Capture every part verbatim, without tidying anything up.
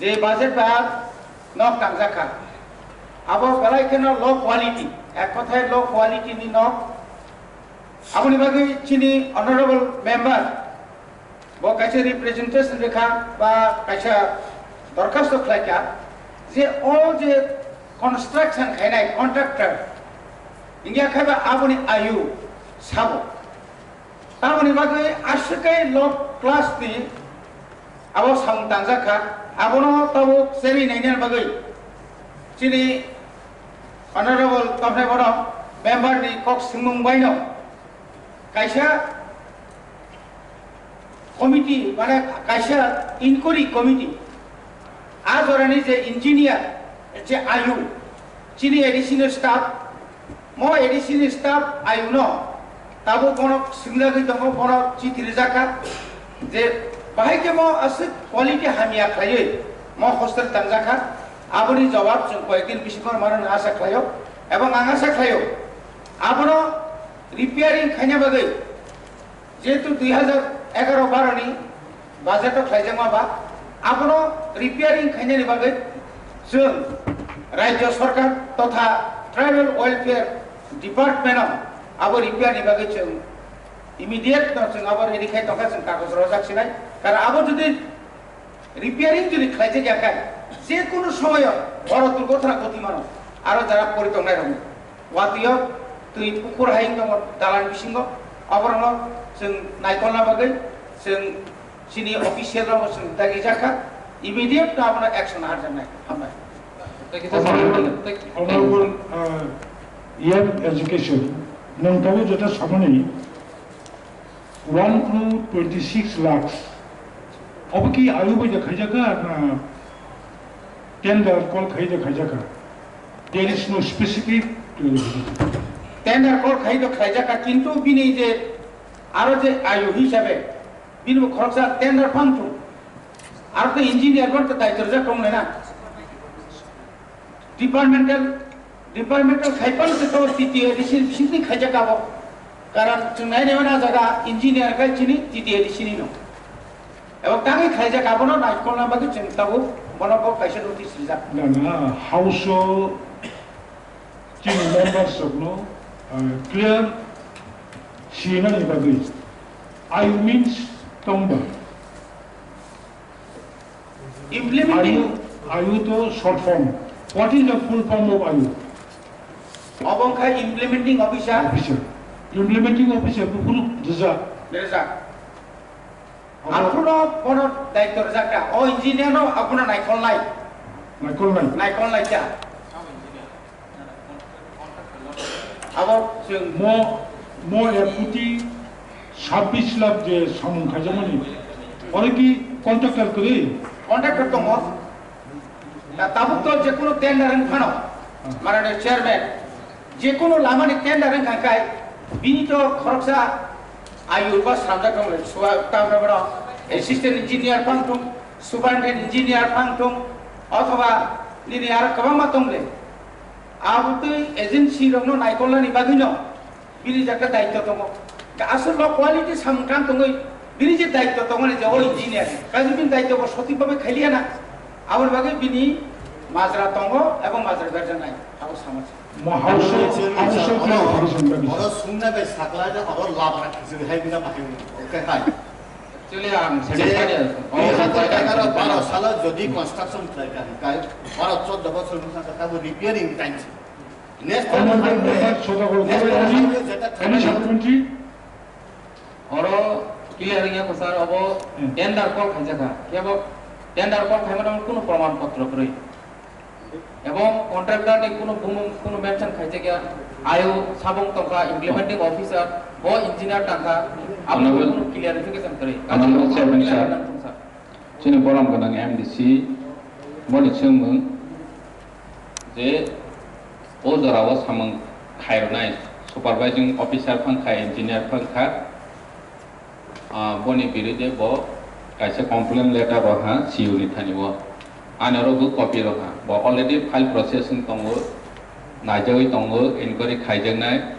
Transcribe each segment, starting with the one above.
Je budget ba nok tangjak kha, abo belai kheno low quality, ek kothai low quality ni nok. Aboni bagwi chini honorable member bo kaisa representation rwkha ba kaisa dorkhasto khlaikha je o je construction khainai contractor wngya khaiba aboni ayu sabo. Tamoni bagwi aswk khe low class ni abo samung tangjak kha, abono tabuk cherwi nainani bagwi chini honorable Topnai Borom member ni kok swngmung baino kaisa committee, mane kaisa inquiry committee, a jorani je engineer, je ayu, chini additional staff, mo additional staff ayuno tabuk bono swingjagwi tongo, bono chithi rijak kha je bahai khe mo aswk quality hamya khlaiwi mo hostel tangjak kha, aboni jawab chwng koyekdin bisingo manna asa khlaio. Ebong ang asa khlaio abono repairing khaina bagwi jehetu dui hajar egaro baro ni budget o khlaijakma ba, abono repairing khainani bagwi chwng Rajya Sarkar totha Tribal Welfare Department o abo repair ni bagwi chwng immediate no chwng abo ready khai tongkha, chwng kagoj rojak sinai. Karon abo jodi repairing jodi khlaijak ya khai, je kunu somoyo boro durgothona goti mano, aro jara pori tongnai rokni watwi o twi pukur hai wng tongo dalan bisingo, oborokno chwng naikolna bagwi chwng chini official rokno chwng dagi jakha, immediate no abono action harjaknai. Hambai. Thank you, sir. Honorable, uh, E M Education, nwng tabuk jeta samani one crore twenty six lakhs. Obo ki ayu bai da khaijak kha na tender call khai da khaijak kha? There is no specific clarification. Tender call khai da khaijak kha, kintu bini je aro je ayu hisabe bini bo khoroksa tender phang thung. Aro to engineer bo to daitwrwjak tong le na. Departmental, departmental khai phano se to T T A D C bisingtwi khaijak abo. Karon chwng nai nai mano jaga engineer khai chini T T A D C ni no. Ebo tangwi khaijak abono naikolna bagwi chwng tabuk bono bo kaisa notice rijak. Nana house o chini members rokno, uh, clear sinani bagwi. Ayu means tongba. Implementing. Ayu, ayu to short form. What is the full form of ayu? Obo wngkha implementing officer. Officer. Implementing officer bo phuru rwjak. Rwjak. Obo aphuno bono daityo rwjak kha. O engineer no abono naikolnai. Naikolnai. Naikolnai cha. Abo chwng mo, mo ek koti sabbish lakh je samung khaijakmani, oro ki contractor kwrwi? Contractor tongo. Da tabuk to je kunu tender wng phano, hmm, manane chairman, je kunu lamani tender wng kha khai, bini to khoroksa ayur ba samjak tong le, suwa tamra boro assistant engineer phang thung, superintendent engineer phang thung, othoba nini aro kwbangma tong le. Abo twi agency rokno naikolnani bagwino bini jakta daityo tongo. Aswk lo quality samung tang tongwi bini je daityo tongo ni je o engineer, kaisa bini daityo bo sothik bhabe khailiya na. Aboni bagwi bini majra tongo ebong majra berjaknai. Abo sama se. Mo house, house of oro, oro sungna bai sakla de oro labra khisi hai bina bakai. Okay, hai. Actually, ang je satisfied. Dui hajar egaro baro salo jodi construction khlai kha, kai baro choddo bosor wngkha, tabo repairing time se. Next time, Honorable member, Sodagor, next time any, jeta any supplementary? Oro clear wngya ko sir, obo, hmm, tender call khaijak kha. Kebo tender call khaimano kuno proman potro kwrwi. Ebong contractor ni kuno bumung kuno mention khaijak ya. Ayo sabung tongkha, implementing officer, bo engineer tangkha, abo honorable, kuno clarification kwrwi. Honorable chairman sir. Chini borom gwnang M D C boni chwngmung je o jorao samung khairoknai supervising officer phang kha, engineer phang kha, ah, boni birude bo kaisa complaint letter roha C E O ni thani o. Ani oro bo copy roha. Bo already file processing tongo, naijagwi tongo, inquiry khaijaknai.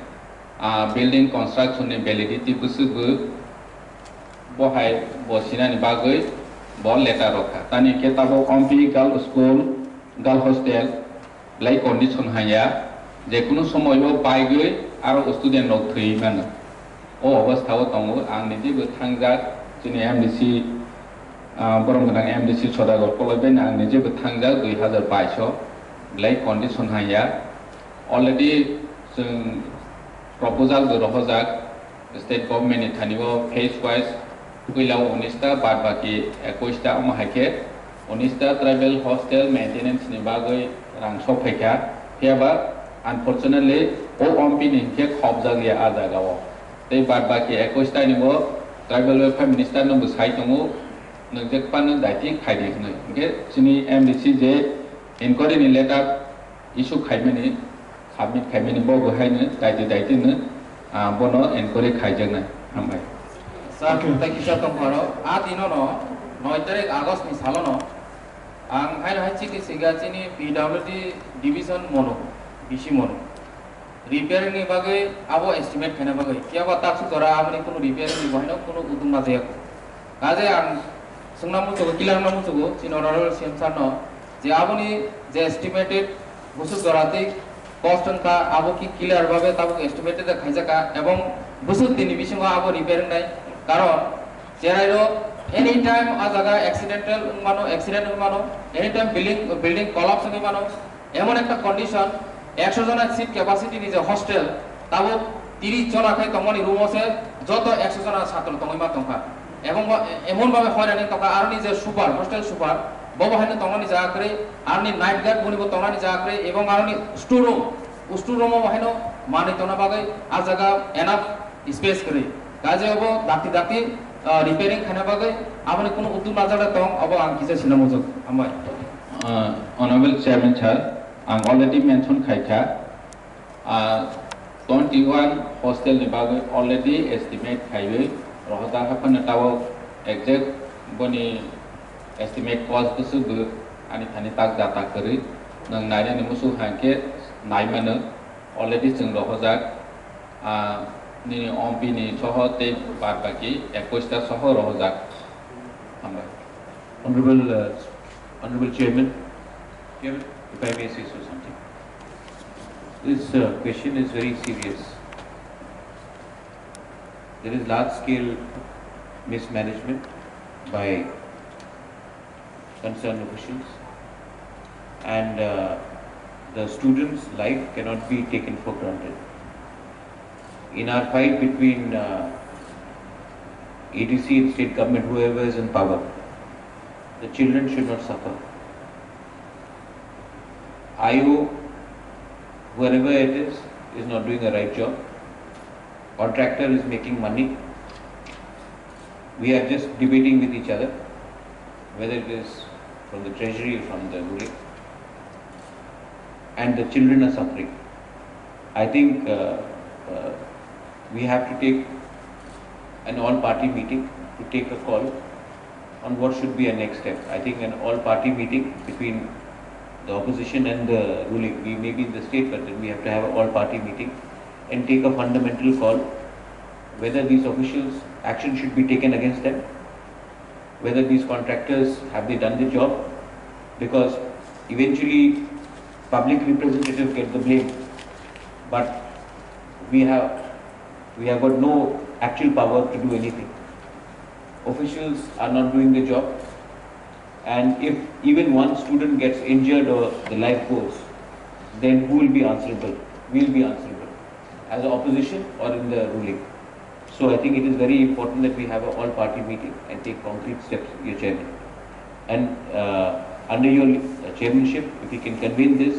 Ah, building construction ni validity bwswk bo, bo hai bo sinani bagwi Bo letter rok kha. Tani khe tabuk Ompi Girls School, Girls Hostel, belai condition hamya, je kunu somoio baigwi aro student rok thwi mano. O obostha o tongo, ang nijebo thangjak, chini M D C, ah, borom gwnang M D C Sodagar Koloi bai ang nijebo thangjak dui hazar bais o, belai condition hamya. Already chwng proposal bo rohorjak, state government ni thani o phase wise, puila o unis ta, bad baki ekush ta, omo hai khe unis ta tribal hostel maintenance ni bagwi rang sok phai kha. Phiya ba unfortunately o Ompi ni hinkhe khopjak ya a jaga o. Tei bad baki ekush ta ni bo tribal welfare minister no bo sai tongo, nwng je phano daiti khai di hwnwi. Hinkhe chini M D C je inquiry ni letter issue khaimani, submit khaimani bo bo haino daiti daiti no, ah, bono enquiry khaijaknai. Hambai. Sir, okay. Thank you, sir, tongphano. A dino no, noi tarik August ni salo no, ang haino hai chiti siga chini P W D division mono, B C mono. Repairing ni bagwi abo estimate khaina bagwi. Phiya ba taksuk jora aboni kunu repairing ni bo haino kunu udum ma jaya. Kaje ang swngna muchugo, clear na muchugo, chini honorable C M sir no, je aboni je estimated busuk jora tei cost wngkha, abo ki clear babe tabuk estimated khaijaka, ebong busuk dini bisingo abo repair wngnai. Karon cherai rok anytime a jaga accidental wngmano, accident wngmano, anytime building, building collapse wngwi mano, emon ekta condition, ekso jona seat capacity ni je hostel, tabuk tiris jona khai tongmani room o se joto ekso jona satro tongwi ma tongkha. Ebong bo emon babe hoirani tongkha, aroni je super, hostel super, bo bo haino tongnani jaga kwrwi, aroni night guard boni bo tongnani jaga kwrwi, ebong aroni store room, store room o bo haino manwi tongna bagwi a jaga enough space kwrwi. Kaje obo dakti dakti, ah, repairing khaina bagwi aboni kunu uddog najak tong, obo ang kisa sina muchuk. Hambai. Uh, Honorable Chairman Sir, ang already mention khaikha, uh, twenty-one hostel ni bagwi already estimate khaiwi rohorjak, haphano tabuk exact boni estimate cost bwswk bo ani thani tak ja tak kwrwi nwng nainani muchuk hwnkhe nai mano, already chwng rohorjak. Ah, nini Ompi ni soho tei bad baki ekush ta soho rohorjak. Hambai. Honorable, uh, Honorable Chairman, Chairman, if I may say so something. This, uh, question is very serious. There is large scale mismanagement by concerned officials, and, uh, the students' life cannot be taken for granted. In our fight between, uh, A D C and state government, whoever is in power, the children should not suffer. I O, whoever it is, is not doing a right job. Contractor is making money. We are just debating with each other, whether it is from the treasury or from the ruling. And the children are suffering. I think, uh, uh, we have to take an all-party meeting to take a call on what should be a next step. I think an all-party meeting between the opposition and the ruling, we may be in the state, but then we have to have an all-party meeting and take a fundamental call whether these officials, action should be taken against them, whether these contractors, have they done the job, because eventually public representatives get the blame, but we have, we have got no actual power to do anything. Officials are not doing the job, and if even one student gets injured or the life goes, then who will be answerable? We will be answerable as a opposition or in the ruling. So I think it is very important that we have an all-party meeting and take concrete steps, your chairman. And, uh, under your, uh, chairmanship, if we can convene this,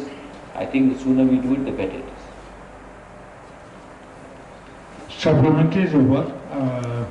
I think the sooner we do it, the better it is. Supplementary is over. Uh,